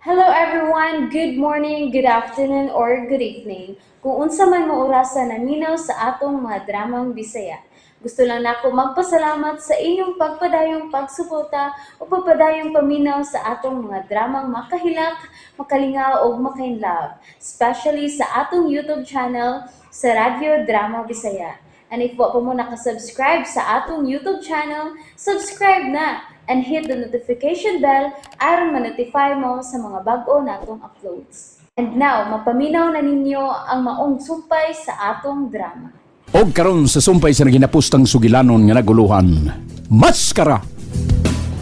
Hello everyone! Good morning, good afternoon, or good evening. Kung unsa man mo orasa naminaw sa atong mga dramang Bisaya. Gusto lang nako magpasalamat sa inyong pagpadayong pagsuporta o pagpadayong paminaw sa atong mga dramang makahilak, makalingaw ug makainlove, especially sa atong YouTube channel sa Radyo Drama Bisaya. And if wa pa mo nakasubscribe sa atong YouTube channel, subscribe na and hit the notification bell aron ma-notify mo sa mga bag-o natong uploads. And now, mapaminaw na ninyo ang maong sumpay sa atong drama. Og karon sa sumpay sa naginapustang sugilanon nga naguluhan. Maskara!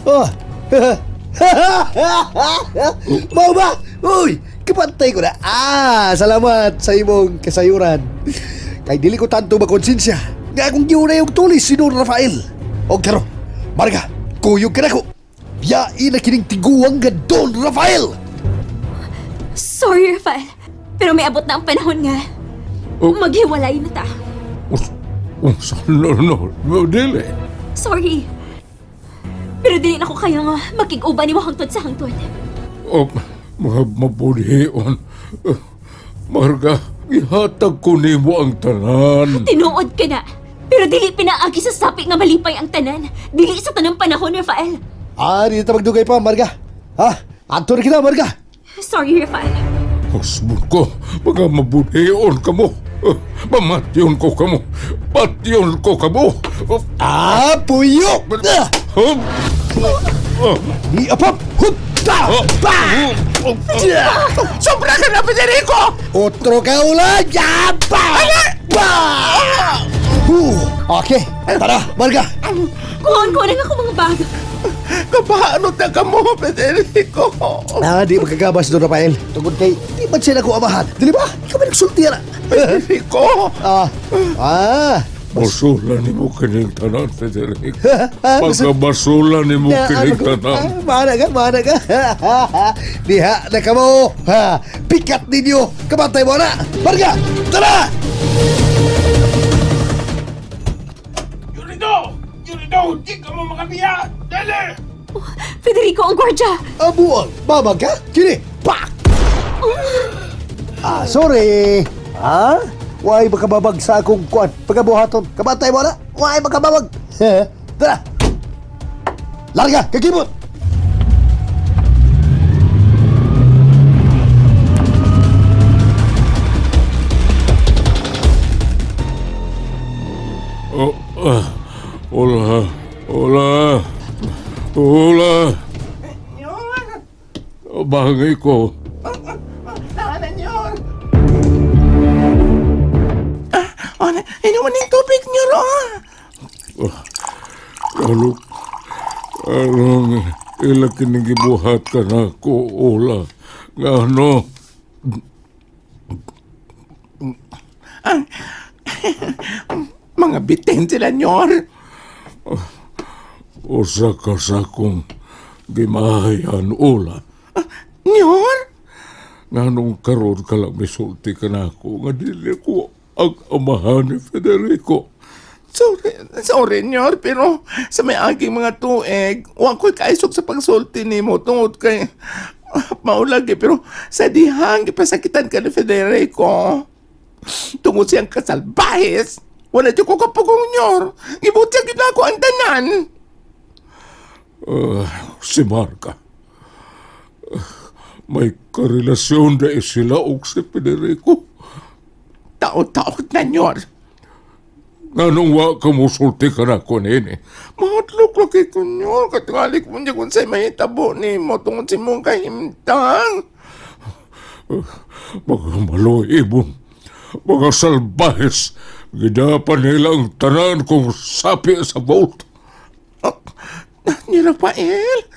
Oh. Mao ba? Uy, kapantay ko na. Ah, salamat sa imong kasayuran. Kay dili ko tanto makonsensya. Nga akong giunay og tulis si Don Rafael. Og karon, Marga, kuyog ka nako. Biyain na kining tiguang nga Don Rafael. Sorry, Rafael. Pero may abot na ang panahon nga. Oh. Maghiwalay na ta. Oh, no, no, no, dili. Sorry. Pero dili na ko kaya nga makig-uban nimo hangtod sa hangtod. Oh, mga mabudhion. Marga, ihatag ko nimo ang tanan. Tinuod ka na. Pero dili pinaagi sa sapi nga malipay ang tanan. Dili sa tanang panahon, Rafael. Ah, di ta magdugay pa, Marga. Ha? Adto na kita, Marga. Sorry, Rafael. Husbon ko, mga mabudhion ka mo. Pamatyon ko kamo. Patyon ko kamo. Oh, Ah, puyo! Ah, oh, oh, Di apap! Hup! Ta! oh, Pa! oh, oh. Sobra ka na, Federico! Otro ka ulan! Ya! Pa! Pa! Huh. Okay, tara, Marga. Kuhan ko na ako mga bag. Kapaano na ka mo, Federico? Ah, di magkagabas Don Rafael. Tungod kay, di man siya ako amahan. Dili ba? Ikaw ba nagsulti na? Federico! Ah, ah. Basula nimo kining tanan, Federico. Ah, Pagkabasula nimo Na, kining ano, tanan. ah, Mana ka, mana ka. Diha na ka mo. Ha, pikat ninyo. Kabantay mo na. Marga, tara! Yurido! Yurido! Di ka mo makabiya! Dali! Federico, ang gwardya! Abuang, babag ka? Kini, pak! Ah, sorry. Ha? Why makababag sa akong kuan? Pagabuhaton. Kabantay mo na. Why makababag? Tara! Larga, kakibot! Oh, ah, hola, hola, hola. Bagay ko. Tahanan yun! Ah, ano, inuman yung tubig niyo, ro! Ano, anong ila kinigibuhat ka na ko, hola. Nga ano, Mga bitin sila, nyor! usa ka sa akong gimahayan, hola. Nyor? Nga nung karon ka lang misulti ka na ako, nga dili ko ang amahan ni Federico. Sorry, sorry, nyor, pero sa may aging mga tuig, wa ko'y kaisog sa pagsulti nimo tungod kay maulagi, pero sa dihang gipasakitan ka ni Federico. Tungod siyang kasalbahes, wala di ko kapugong nyor. Gibutyag yun ako ang tanan. Ah, si Marga. Ah, may karelasyon na sila og si Federico. Taot-taot na, nyor. Nganong wa ka musulti ka na ko nini? Mahatlok lagi ko nyor. Katingali ko niya kung sa'y mahitabo ni mo tungod si mong kahimtang. Mga maloibon, mga salbahes, gidapan nila ang tanan kong sapi sa vault. Oh, ni Rafael.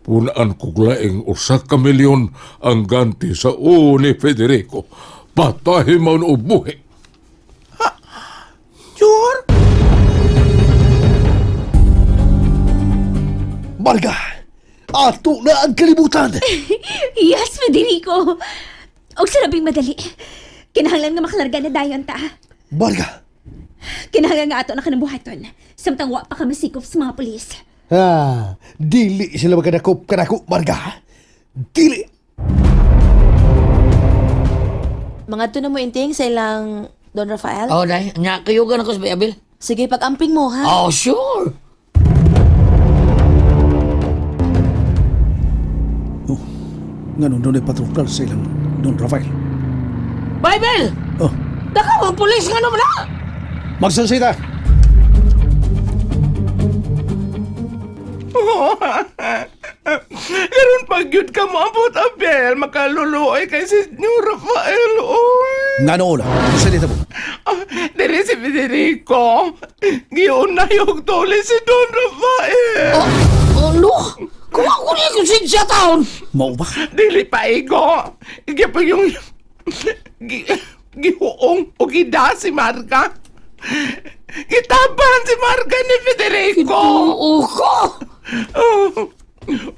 Punaan kog laing 1 ka milyon ang ganti sa ni Federico. Patahi man o buhi. Nyor? Marga, ato na ang kalibutan. Yes, Federico! Og sa labing madali. Kinahanglan nga makalarga na dayon ta. Marga, Kinahanglan nga ato na kanang buhaton. Samtang wa pa ka masikop sa mga pulis. ah, dili sila magkadakop kanako, Marga. Dili. Mangadto na mo, Inting, sa ilang Don Rafael. Oh, day. Nya, kayugan ako sa Bay Abel. Sige, pag-amping mo, ha? Oh, sure. Oh, nganong doon ay patrukal sa ilang Don Rafael. Bible! Oh, Daka, ang pulis nga naman na! magsalsita! Karon pag yun ka mo abot, Abel, makaluluoy kay si Senyor Rafael, oy. Ngano ola? Magsalita mo. Ah, diri si Federico. Giuna yung tuli si Don Rafael. Oh, oh no! Kuha ko niya kung sinsya taon! Mao ba? Dili pa igo. Igya pa yung gihuong o gida si Marga. Gitaban si Marga ni Federico. Oo ko! Oh,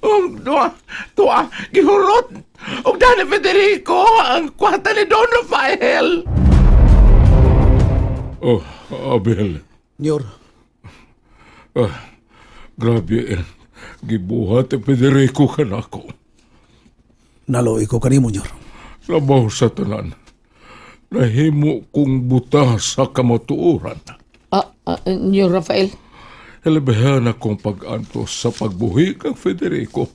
oh, tuwa, tuwa, gihurot. Og dani Federico ang kwarta ni Don Rafael. Oh, Abel. Nyor, Ah, grabe eh. Gibuhat ni Federico kanako. naloy ko kanimo, Nyor. Labaw sa tanan. Nahimo kong buta sa kamatuoran. Ah, ah, New Rafael. Hilabihan akong pag-antos sa pagbuhi kang Federico.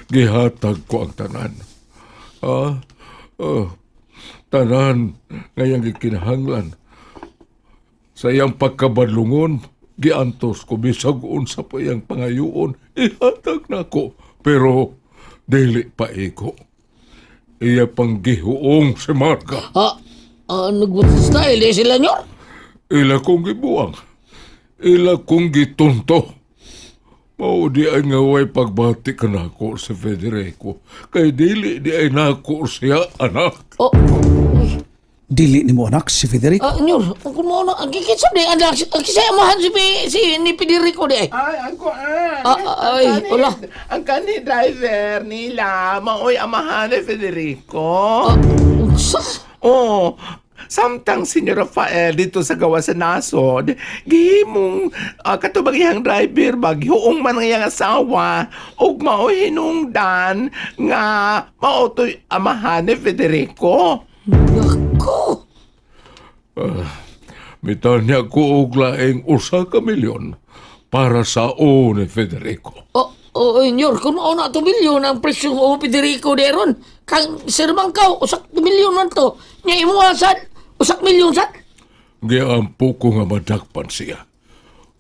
Gihatag ko ang tanan. Ah, ah, tanan ngayang gikinahanglan. Sa iyang pagkabadlungon, giantos ko bisag unsa pa iyang pangayoon, ihatag nako. Pero dili pa iko. Iya pang gihuong si Marga. Ah, ah, nagbutas style eh sila, Nyor. Ila kong gibuang. Ila kong gitunto. Mao di ay nga way pagbati ka nako si Federico. Kay dili di ay nako siya anak. Oh, uy. Dili nimo anak si Federico. Ah, Nyor, kung mo na, ang kikitsap di, ang ang kisayamahan si, si ni Federico di ay. Ay, ang kuan. Ah, ah, ay, Ang kani- wala. Ang kani driver nila, maoy amahan ni Federico. Ah, unsa? Oo. Samtang si Rafael dito sa gawa sa nasod, gihimong katubag iyang driver ba, gihuong man ang iyang asawa, ug maoy hinungdan nga mao to'y amahan ni Federico. Nako! Mitanya ko og laing 1 ka milyon para sa o ni Federico. Oh, oh, Nyor, kung mao na 2 milyon ang presyo mo Federico di ron. Kang Sir Mangkaw, usak 2 milyon man to. Nya imo sad, usak milyon sad. Giampo ko nga madakpan siya.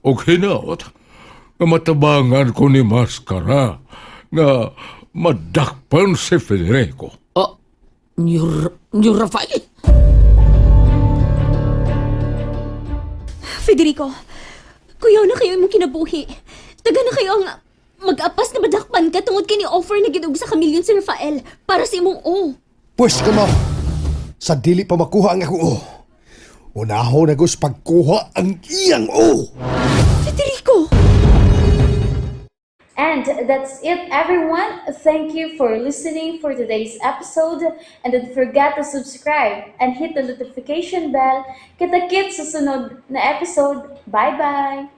Og hinaot, nga matabangan ko ni Maskara nga madakpan si Federico. Oh, Nyor, Nyor Rafael. Federico, kuyaw na kayo imong kinabuhi. Taga na kayo ang mag-apas na madakpan ka tungod kini offer na ginog sa kamilyon si Rafael para sa imong o. Pwes ka mo. Sa dili pa makuha ang akong o. Unaho na gus pagkuha ang iyang o. Federico! And that's it, everyone. Thank you for listening for today's episode. And don't forget to subscribe and hit the notification bell. Kita-kits sa sunod na episode. Bye-bye!